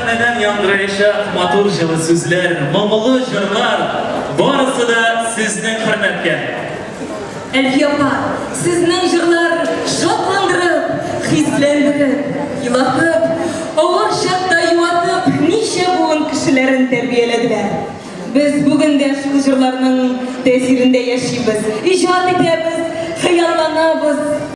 сәхнәдән яңгыраячак матур җылы сүзләр, моңлы җырлар, барысы да сезнең хөрмәткә. Әлфия апа, сезнең җырлар шатландырып, хисләндереп, елатып, авыр чакта юатып, ничә буын кешеләрен тәрбияләделәр. Без бүген дә шул җырларның тәэсирендә яшибез, иҗат итәбез.